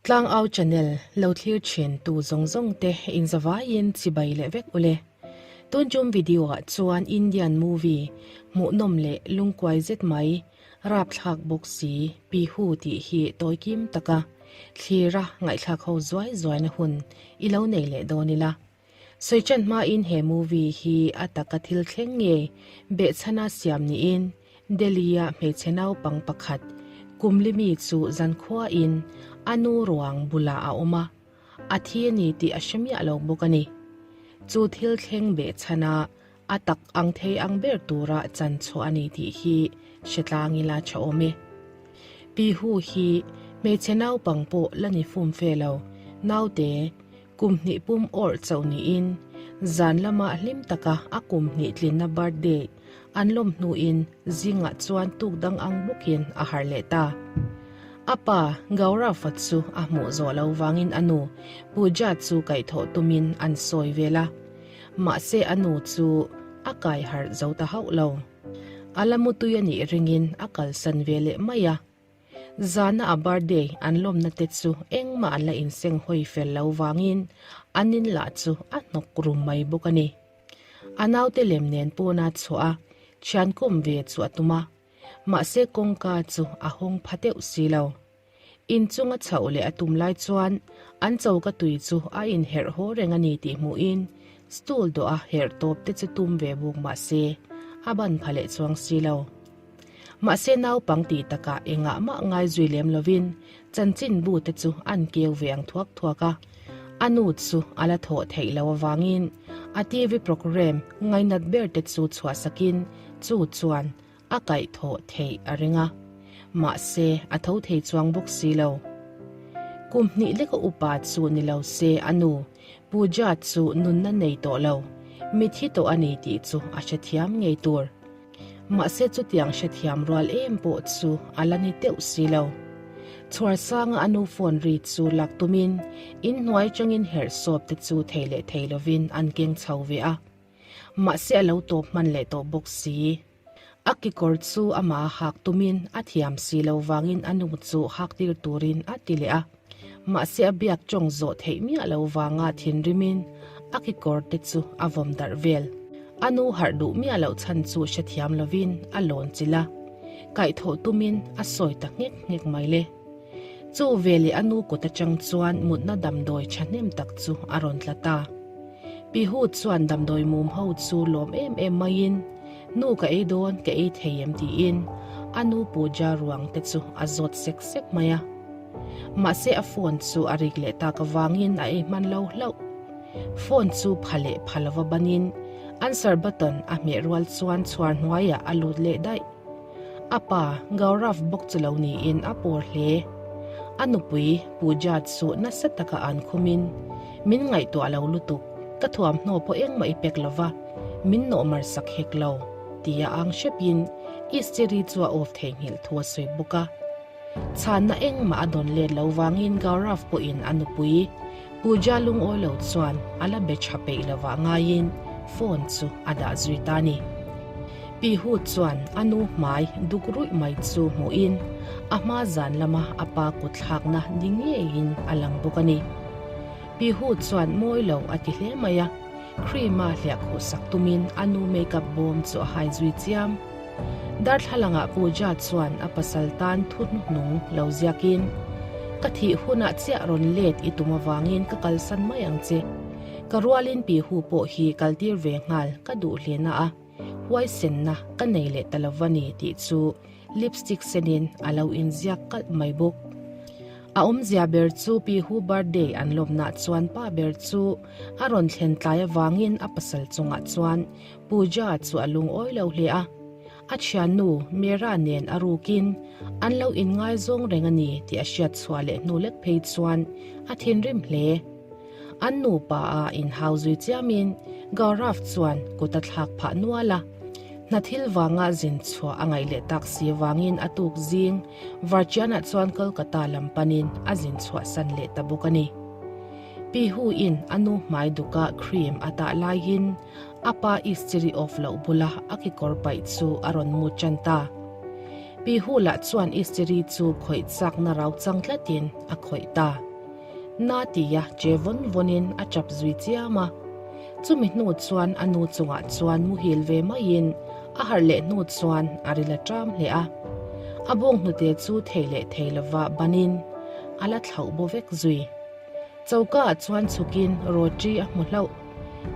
Tlangau channel lo thlir thin tu zawng zawng te inzavaiin chibai leh vek ule. Tun tum video ah chuan Indian movie hmuhnawm leh lungkuai zet mai rapthlak bawk si Pihu tih hi tawi kim taka thlira ngaihthlak ho zuai zuaina hun i lo nei leh dawn ila. Sawiṭan hmain he movie hi a taka thil thleng nge behchhana siam niin Delhi-a hmeichhe naupang pakhat Kumlimi chu zankhuain a nu ruang bulah a awm a, a thi a ni tih a hre miah lo bawk a ni. Chu thil thleng behchhana a tak ang thei ang ber tura chan chhuah a ni tih hi hre tlang ila tha awm e. Pihu hi hmeichhe naupang pawh la ni fum fe lo, naute Kum hnih pum awrh chauh niin zan lama hlim taka a kum hnih tlinna birthday an lawm hnuin zingah chuan tuk dang ang bawkin a harh leh ta. A pa Gaurav-a chu a hmuh zawh lo vangin a nu Pooja chu kaihthawh tumin an sawi vel a, mahse a nu chu a kai harh zo ta hauh lo. A la mutui a nih ringin a kalsan ve leh mai a. Zana a birthday an lawmna te chu engmah an la inseng hawi fel lo vangin an in lah chu a hnawk rum mai bawk a ni. A naute lem nen pawna chhuah a thian kawm ve chu a tum a, mahse kawngka chu a hawng pha deuh si lo. Inchunga chhoh leh a tum lai chuan an choka tui chu a inherh haw reng a ni tih hmuhin stool dawh a herh tawp te chu tum ve bawk mahse a ban pha leh chuang si lo. Mahse naupang tih takah engah mah ngai zui lem lovin chanchin bu te chu an keu ve ang thuak thuak a. A nu chu a la thawh theih loh avangin a TV programme ngainat ber te chu chhuah sakin chu chuan a kaih thawh theih a ring a. Mahse a tho thei chuang bawk si lo. Kum hnih leka upa chu ni lo se a nu Pooja chu nunna nei tawh lo, mithi tawh a ni tih chu a hrethiam ngei tur. Mahse chutiang hrethiam rual em pawh chu a la ni teuh si lo. Chhuar sanga a nu phone ri chu lak tumin inhnuai changin herh sawp te chu thei leh thei lovin an keng chho ve a. Mahse a lo tawp hman leh tawh bawk si. A kekawr chu amah hak tumin a thiam si lo vangin a nu chu hak tir turin a ti leh a. Mahse a biak tawng zawh theih miah lo vanga thinrimin a kekawr te chu a vawm darh vel. A nu harh duh miah loh chhan chu hrethiam lovin a lawn chilh a, kaihthawh tumin a sawi ta nghek nghek mai le. Chu veleh a nu kut atang chuan mutna damdawi thahnem tak chu a rawn tla ta. Pihu chuan damdawi mum ho chu lawm em em maiin, Nu ka ei dawn, ka ei thei em tiin a nu Pooja ruang te chu a zawt sek sek mai a. Mahse a phone chu a rik leh tak avangin a ei hman lo hlauh. Phone chu pha leh pha lova banin answer button a hmeh rual chuan chhuar hnuaiah a lut leh daih. A pa Gaurav bawk chu lo niin a pawr hle. A nupui Pooja chu nasa taka an khumin, Min ngaihtuah lo lutuk, ka thuamhnaw pawh engmah i pek lova, min nawhmar sak hek lo, tia ang hrepin Istiri chu a off theihnghilh thu a sawi bawk a. Chhanna engmah a dawn let lo vangin Gaurav pawhin a nupui Pooja lungawi lo chuan a la be tha peih lovah ngaiin phone chu a dah zui ta a ni. Pihu chuan a nu hmai duk ruih mai chu hmuhin a hma zan lama a pa kut thlakna ni ngeiin a lang bawk a ni. Pihu chuan mawi lo a ti hle mai a, cream-a hliah khuh sak tumin a nu makeup bawm chu a hai zui chiam. Darthlalangah Pooja chuan a pasal tan thu hnuhnung lo ziakin, Ka thih hunah chiah rawn let i tum avangin ka kalsan mai ang che. Ka rualin Pihu pawh hi kaltir ve nghal ka duh hle na a, huaisenna ka nei leh ta lova ni tih chu lipstick senin a lo inziak kalh mai bawk. A awmzia ber chu Pihu birthday an lawmnah chuan pa ber chu a rawn thlen tlai avangin a pasal chungah chuan Pooja chu a lungawi lo hle a, a thiannu Meera nen a rukin an lo inngaizawng reng a ni tih a hriat chhuah leh hnu lek phei chuan a thinrim hle. An nupa a inhau zui chiamin Gaurav chuan kut a thlak phah nual a, hna thil vanga zin chhuah a ngaih leh tak si vangin a tuk zing Varchianah chuan Kolkata lam panin a zin chhuahsan leh ta bawk a ni. Pihu in a nu hmai duka cream a tah laiin A pa istiri off loh bula a kekawr paih chu a rawn mu tan ta. Pi Hu lah chuan istiri chu khawih chakna rau chang tlatin a khawih ta. Na tia che vawn vawnin a chap zui chiam a. Chumi hnu chuan a nu chungah chuan muhil ve maiin a harh leh hnu chuan a ril a ṭam hle a. A bawng hnute chu thei leh thei lova banin a la thlauh baw vek zui. Choka ah chuan chhukin roti a hmu hlauh.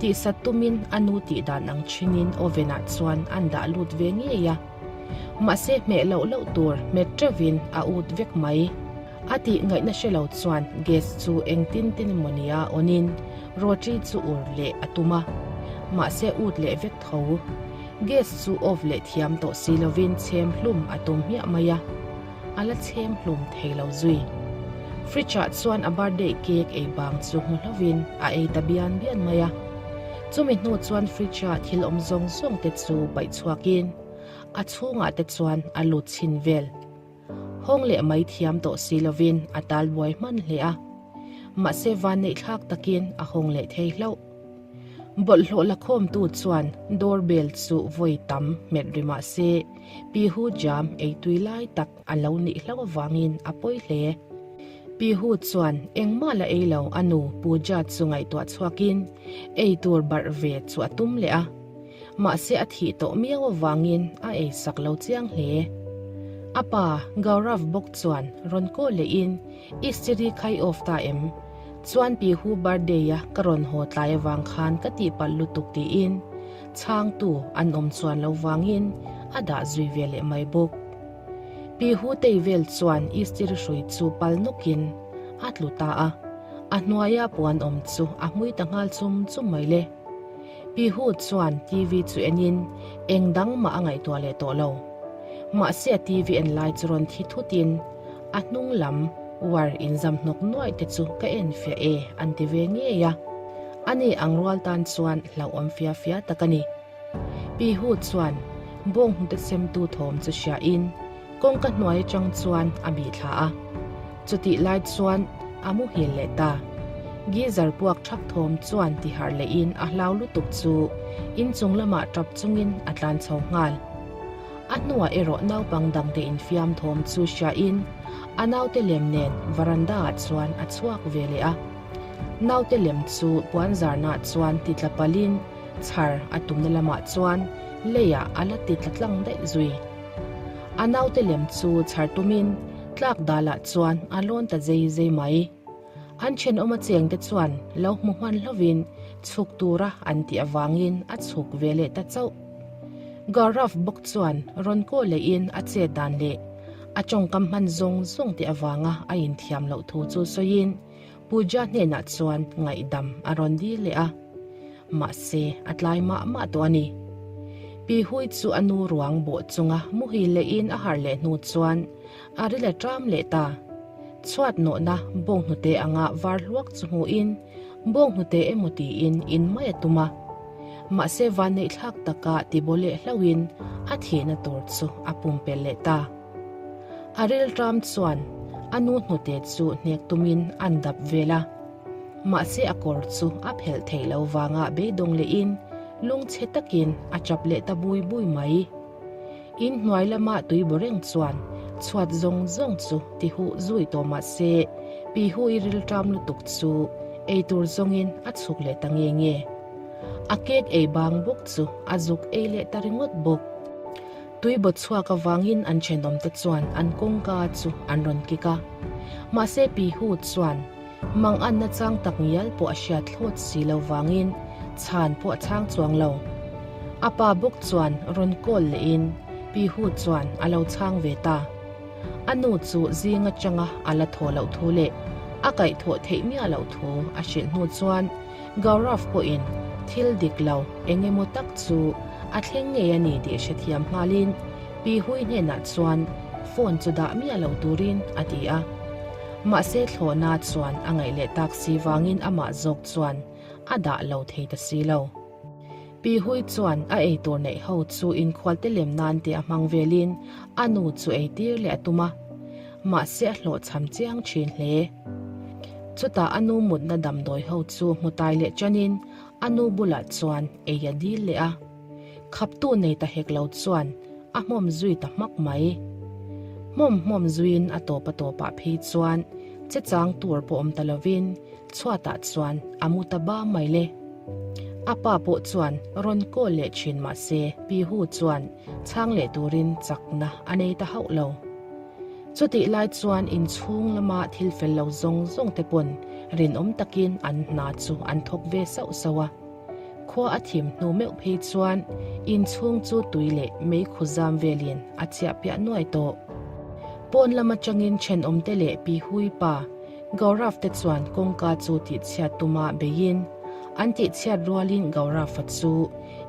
Tihsat tumin a nu tih dan ang thinin oven ah chuan an dah lut ve ngei a. Mahse hmeh loh loh tur hmet teuhin a ut vek mai. A tih ngaihna hre lo chuan gas chu engtin tin emaw nia on in roti chu ur leh a tum a. Mahse ut leh vek tho. Gas chu off leh thiam tawh si lovin chhem hlum a tum hmiah mai a. A la chhem hlum thei lo zui. Fridge ah chuan a birthday cake ei bang chu hmu hlovin a ei ta bian bian mai a. Chumi hnu chuan fridge ah thil awm zawng zawng te chu paih chhuak in a chhungah te chuan a lut chhin vel. Hawng leh mai thiam tawh si lovin a tal buai hman hle a. Mahse vanneih thlak takin a hawng leh thei hlauh. Bawlhhlawh la khawmtu chuan door bell chu vawi tam hmet ri mah se Pihu jam ei tui lai tak a lo nih hlauh avangin a pawi hle. Pihu chuan engmah la ei lo a nu Pooja chu ngaihtuah chhuakin ei tur barh ve chu a tum leh a. Mahse a thih tawh miau avangin a ei sak lo chiang hle. A pa Gaurav bawk chuan rawn kaw lehin Istiri khai off ta em? Chuan Pihu birthday a ka rawn haw tlai avang khan ka tihpalh lutuk tiin chhangtu an awm chuan lo vangin a dah zui ve leh mai bawk. Pihu tei vel chuan Istiri hrui chu pal nawkin a tlu ta a, a hnuaia puan awm chu a hmui ta nghal chum chum mai le. Pihu chuan TV chu enin eng dang mah a ngaihtuah leh tawh lo. Mahse a TV en lai chu rawn thi thutin a hnung lam war inzam hnawk nuaih te chu ka en fiah e an ti ve ngei a. Ani ang rual tan chuan hlauhawm fia fia tak a ni. Pihu chuan bawng hnute semtu thawm chu hriain Kawngka hnuai atang chuan a bih thla a, chutih lai chuan a muhil leh ta. Geyser puak thak thawm chuan ti harh lehin a hlau lutuk chu inchung lamah tap chungin a tlan chho nghal. A hnuah erawh naupang dangte infiam thawm chu hriain a naute lem nen varanda ah chuan a chhuak ve leh a. Naute lem chu puanzarnah chuan ti tla palhin chhar a tumna lamah chuan leiah a la ti tla tlang daih zui. A naute lem chu chhar tumin tlak dalah chuan a lawn ta zei zei mai. An thenawm a chengte chuan lo hmu hman hlovin chhuk tura an tih avangin a chhuk ve leh ta chauh. Gaurav bawk chuan rawn kaw lehin a chet dan leh a tawngkam hman zawng zawng te avanga a inthiam loh thu chu sawiin Pooja hnenah chuan ngaihdam a rawn dil leh a. Mahse, a tlai mah mah tawh a ni. Pi Hui chu a nu ruang bawh chunga muhil lehin a harh leh hnu chuan a ri la ṭam leh ta. Chhuat nawhna bawnghnute anga var hluak chu hmuhin bawnghnute emaw tiin in mai a tum a. Mahse, vanneihthlak taka tibaw leh hlauhin a thihna tur chu a pumpelh leh ta. A rilṭam chuan a nu hnute chu hnek tumin an dap vel a. Mahse a kawr chu a phelh theih lo vanga beidawng lehin lungchhe takin a chap leh ta bui bui mai. In hnuai lama tui baw reng chuan chhuat zawng zawng chu ti huh zui tawh mahse Pi Hui rilṭam lutuk chu ei tur zawngin a chhuk leh ta nge nge. A cake ei bang bawk chu a zuk ei leh ta ringawt bawk. Tui baw chhuak avangin an thenawmte chuan an kawngka chu an rawn kik a. Mahse Pi Hu chuan Mang an nachang tak ngial pawh a hriat thlawt si lo vangin chhan pawh a chhang chuang lo. A pa bawk chuan rawn call lehin Pi Hu chuan a lo chhang ve ta. A nu chu zing atanga a la thaw loh thu leh a kaihthawh theih miah loh thu a hrilh hnu chuan Gaurav pawhin thil dik lo eng emaw tak chu a thleng ngei a ni tih hrethiam nghalin Pi Hui hnenah chuan phone chu dah miah lo turin a ti a. Mahse thlawhna chuan a ngaih leh tak si vangin amah zawk chuan a dah lo thei ta si lo. Pi Hui chuan a eitur neih ho chu inkhualte lem nan te a hmang velin a nu chu eitir leh a tum a. Mahse a hlawhchham chiang thin hle. Chutah a nu mutna damdawi ho chu hmu tai leh chanin a nu bulah chuan ei a dil leh a. Khaptu nei ta hek lo chuan a hmawm zui ta hmak mai. Hmawm hmawm zuiin a tawp a tawpah phei chuan. Che chang tur pawh awm ta lovin chhuatah chuan a mu ta ba mai le. A pa pawh chuan rawn call leh thin mah se Pihu chuan chhang leh turin chakna a nei ta hauh lo. Chutih lai chuan inchhung lama thil fel lo zawng zawng te pawn rinawm takin an hna chu an thawk ve sauh sauh a. Khua a thim hnu meuh phei chuan inchhung chu tui leh meikhu zam velin a chiah piah nuai tawh. Pawn lam atangin thenawmte leh Pi Hui pa Gaurav te chuan kawngka chu tihchhiat tuma beiin an tihchhiat rualin Gaurav-a chu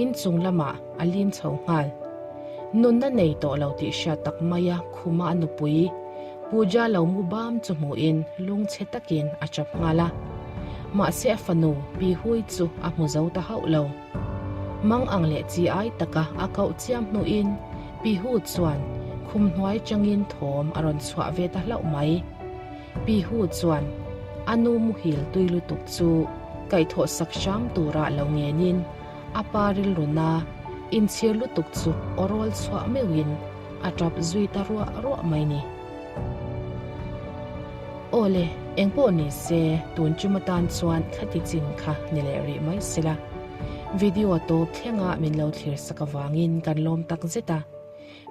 inchung lamah a lim chho nghal. Nunna nei tawh lo tih hriat tak maia khuma a nupui Pooja lo mu bam chu hmuhin lungchhe takin a chap nghal a. Mahse a fanu Pi Hui chu a hmu zo ta hauh lo. Mang ang leh chi ai taka a koh chiam hnuin Pi Hu chuan khum hnuai changin thawm a rawn chhuah ve ta hlauh mai. Pi Hu chuan a nu muhil tui lutuk chu kaihthawh sak hram tura lo ngenin a pa rilru na inchhir lutuk chu aw rawl chhuah meuhin a tap zui ta ruah ruah mai ni. Aw le, engpawh ni se tun chum atan chuan thlati chin kha ni leh rih mai sela. Video tawp thlenga min lo thlir sak avangin kan lawm tak zet a.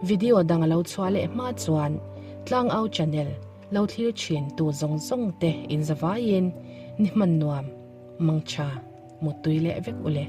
Video dang a lo chhuah leh hma chuan Tlangau channel lo thlir thin tu zawng zawng te inzavaiin ni hman nuam, mangtha, muttui leh vek u le.